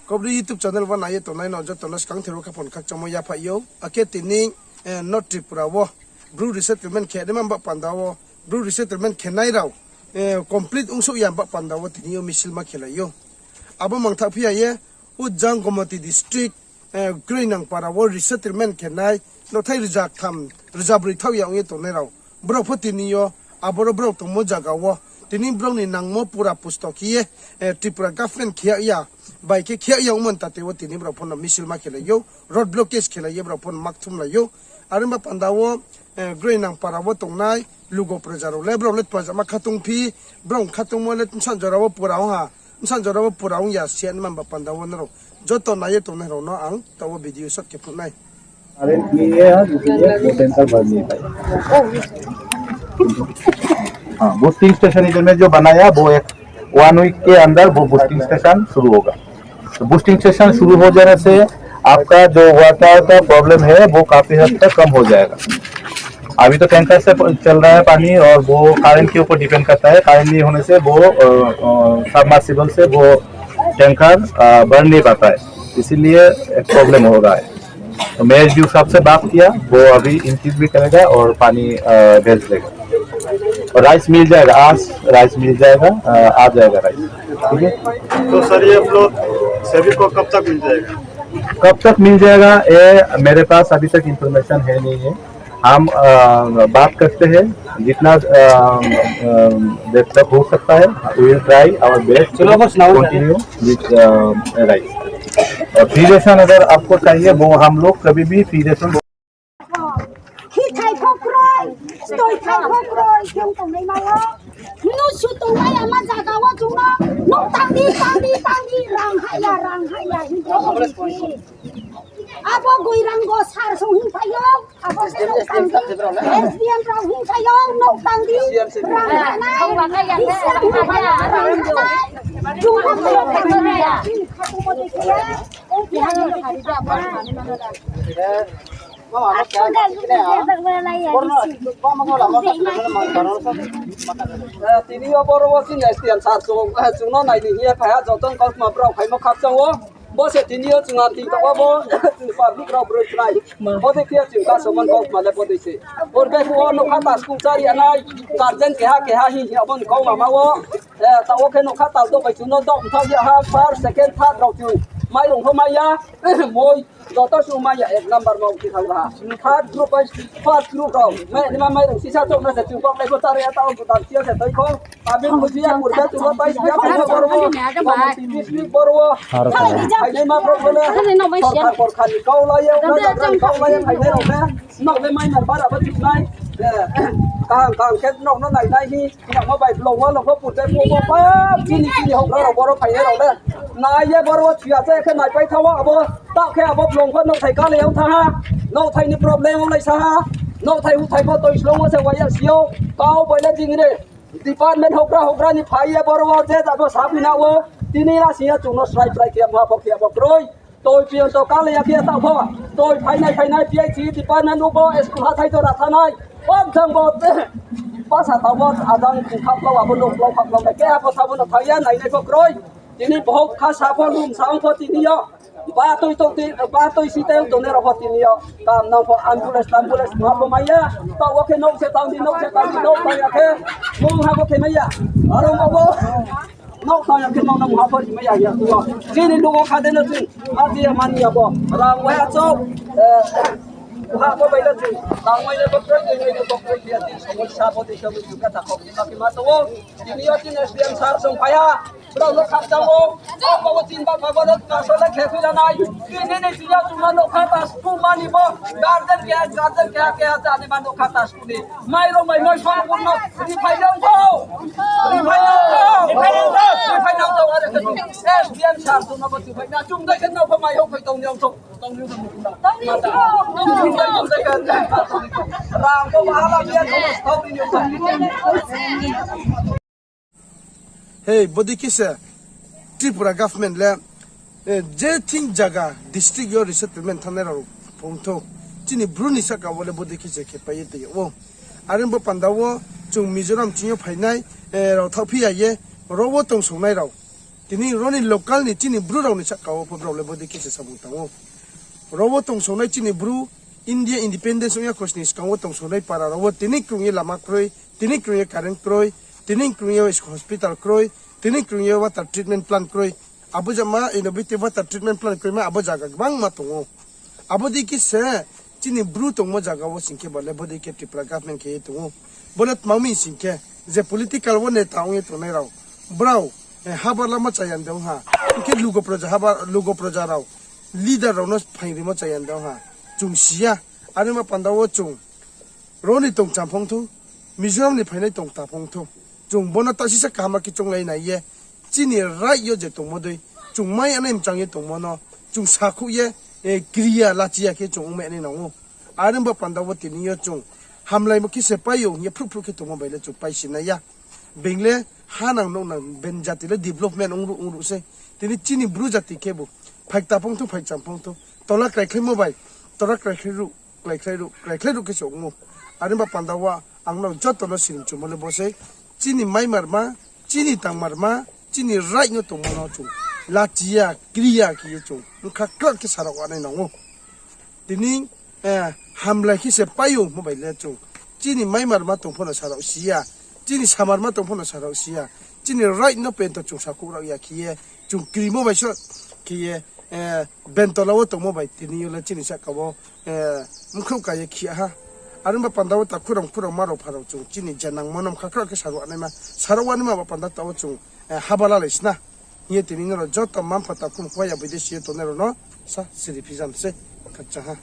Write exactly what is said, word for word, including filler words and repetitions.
Kaubru YouTube channel wo nai ye tongnai no joto no skang thero khaphang khakchangmo yaphaih ou. Akhe tini, eh, North Tripura wo Bru resettlement khe naima ba panda wo, Bru resettlement khenai rao, eh, complete ongsouh ya ba panda wo tini yo misil ma khelai ou. Abo mangtha phi ya ye, Ujang Gomoti district, eh, Groinang para wo resettlement khenai, nothai rza tham, rza broi thaoh ya ong ye tongnai rao. Brao pho tini yo, aboro brao tongmo zaga wo, tini brao ni nangmo pura pusto khe ye, eh, Tripura government khe ya, bai khe khe ya ongmo ni tate wo tini brao pho no misil ma khelai ou, road blockage khelai ye brao pho no ma kthumlai ou. Are ong ba panda wo, eh, Groinang para wo tongnai, lugo praja rao le, brao le tpajama khatong phi, brao khatongmo le bsa jora wo pura ong ha, bsa jora wo pura ong ya, siya ni man ba panda wo nrao. Joto nai ye tongnai rao no ang taoh wo video shot khe phnuh nai. अरे, ये है, ये वो टैंकर भर नहीं पाए। हाँ, boosting station इधर में जो बनाया, वो एक वन वीक के अंदर वो बूस्टिंग स्टेशन शुरू होगा। तो बूस्टिंग स्टेशन शुरू हो जाने से आपका जो वाटर का प्रॉब्लम है, वो काफी हद तक कम हो जाएगा। अभी तो टैंकर से प-, चल रहा है पानी और वो करंट के ऊपर डिपेंड करता है। करंट नहीं होने से वो, अ, अ, सबमर्सिबल से वो टैंकर, अ, भर नहीं पाता है, इसीलिए एक प्रॉब्लम हो रहा है। तो मैं एसडीओ साहब से बात किया, वो अभी इंक्रीज भी करेगा और पानी, अ, भेज देगा। और राइस मिल जाएगा, आज राइस मिल जाएगा, अ, आ जाएगा राइस, ठीक है। तो सर, ये हम लोग सभी को कब तक मिल जाएगा? कब तक मिल जाएगा, ये मेरे पास अभी तक इंफॉर्मेशन है नहीं है। हम, अ, बात करते हैं, जितना, अ, अ, देर तक हो सकता है, we will try our best to continue with, अ, rice। और free ration अगर आपको चाहिए, वो हम लोग कभी भी free ration Hithai pho kroi, stoithai pho kroi, khe ong tongnai ma wo. Nusu tongnai ama zaga wo chung no, nouh tang di, tang di, tang di, rang haya, rang haya, hing tong di. Abo Goirang go sar song hing phai ou, abo se nouh tang di. SDM rao hing phai ou, nouh tang di, rang hanai, hing phai ou, rang hanai. Chung no phai ou, phai ou, phai ou, phai ou. Tini yo boro wo chini SDM sir chung, chung no nai ni hing ye phai ha, joto ni kautma brao phaimo khakchang ou. Bo se tini yo chung amting tong wo bo, chung public rao broi chnai. Bo dei khe chung kasoman kautma le bo dei se. Purbe phuh wo nougkha ta school chari ya nai, guardian keha keha hing hing abo ni kautma ma wo. Taoh wo khe nougkha ta do bai chung no do mthao ya ha, first, second, third rao chung. Mairung pho mai ya, moi. Joto chung mai ya, ek number ma uthi thang ha. Third group bai first group rao. Mai, ni ma mairung sisa chouh na se chung kok lai pho chari ya, taoh wo gudan sia se toi kho. Abi phuji ya purbe chung no pai ya, chung no boro wo. Boro wo. Phainai ma boro wo le. Sorkar, sorkar ni kau lai ye, na jagra ni kau lai ye, phainai rao le. Nok le mai mar bara bo chung nai. Kaham, kaham khe nok no nai nai hi. Ina mo bai blong wo longkho purbe phuh wo pa chini chini houhgra rao boro phainai rao le. Nai ye boro wo thuya se khe naipai thanng wo abo. Taoh khe abo blong pho nouhthai kale yag thanng ha. Nouhthai ni problem ong lai sa ha. Nouhthai huthai pho toi slong wo se wai ya si ou. Kau bai le jing re. Department houhgra houhgra ni phai ye boro wo je jat pho saphi na wo. Tini la sing ya chung no srai srai khe mha pho khe abo kroi. Toi pion to kale ya khe taoh pho. Toi phainai phainai PHE department no bo school hathái jora thanai. Pok jang bo. Basa tao bo ajang khap lao abo no lao khap lao nai. Khe abo sabo no thang ya nai nai pho kroi. Tini bohok kha sa pho lum sa ong pho tini yo. Ba toi to ti, ba toi si tei tongnai rao pho tini yo. Kam nang pho ambulance, ambulance ma pho mai ya. Taoh wo khe nouh se tang di, nouh se tang di, nouh tang ya khe. Mung ha bo khe mai ya. Aro ma bo. Nouh tang ya khe nouh no mha pho ri mai ya ya tu. Chini nouh wo kha de no chini. Ma ti ya mani ya bo. Rang wai achouh. Eh, ha bo bai no chini. Rang wai no bo kroi, kroi, kroi, kroi, kroi, ya chini somosya bo de somosya ka ta kok ma khe ma tong ou. Tini yo chini SDM sir song phai ha. Brao no khakchang ou. Bo bo chini ba pha bo no kaso le khe khui la nai. Tini ni chini yo chuma nouh kha ta school mani bo. Guardian keha, guardian keha, keha chani ma nouh kha ta school ni. Mairung bai moi song purno riphai nang thou. Riphai nang thou. Riphai nang thou. Are khe SDM sir chung no bo chuphai na chung dei khe no pho mai houh phai tong ni ong thou. Tong ni ong thou. Rang bo bahala biya thou. Tong ni ong thou. Hei, bodei khe se Tripura government le, eh, je thing jaga district yo resettlement thanngnai rao phung thou. Chini Bru ni sahka wo le bodei khe se khe pai ye tong ou. Are bo panda wo chung Mizoram ching yo phainai, eh, rao thaoh phi ya ye, ro wo tongsongnai rao. Tini ro ni local ni chini Bru rao ni sahka wo pho brao le bodei khe se samung tang ou. Ro wo tongsongnai chini Bru, India independence ong ya khosni skang wo tongsongnai para rao wo tini krung ye lama kroi, tini krung ye current kroi, tini krung ye hospital kroi, tini krung ye water treatment plant kroi. Abo jama innovative water treatment plant kroima abo zaga gbangma tong ou. Abo dei khe se chini Bru tongmo zaga wo sing khe ba le bodei khe Tripura government khe ye tong ou. Bo le tma mi sing khe, je political wo neta ong ye tongnai rao, brao habar lamo chaya de ong ha. Hing khe lugo proja rao leader rao no phaing rimo chaya de ong ha. Chung si ya. Are ongba panda wo chung ro ni tongcham phong thou, Mizoram ni phainai tongta phong thou, chung bo no tasisa kaham khe chounglai nai ye, chini right yo je tongmo dei, chung mai anai mchang ye tongmo no, chung sakhouh ye, kri ya, lachi ya khe chung ongmai nai nang ou. Are ongba panda wo tini yo chung hamlaimo khe se pai ou hing ye phruh phruh khe tongmo bai le chung paisi nai ya. Being le ha nang nouh nang, ben jati le development ongruh ongruh sei. Tini chini Bru jati khebu phaikta phong thou, phaikcham phong thou, tola kraikhlaimo bai, tola kraikhlai ruh, kraikhlai ruh, kraikhlai ruh khe se ong ou. Are ongba panda wo ang no joto no sirimchumo le bo sei, chini maimarma, chini tangmarma, chini right no tongmo no chung lachi ya, kri ya khe ye chung bkha kraoh khe sarao nai nang ou. Tini hamlai khe se pai ou hingmo bai le chung chini maimarma tong pho no sarao si ya, chini samarma tong pho no sarao si ya, chini right no pento chung sakhouh rao ya khe ye, chung krimo bai so khe ye, ben tola wo tongmo bai tini yo le chini sahka wo mkhrouh ka ye khe ha. Are ongba panda wo takhu rao, mkhu rao, ma rao, pha rao, chung chini je nangmo no bkha kraoh khe sarao naima, sarao naima ba panda taoh wo chung haba lalai sna hing ye tini nrao joto mma-mpha takhu mkhu ya boi de si ye tongnai rao no sa siri phijam sei. Khakchang ha.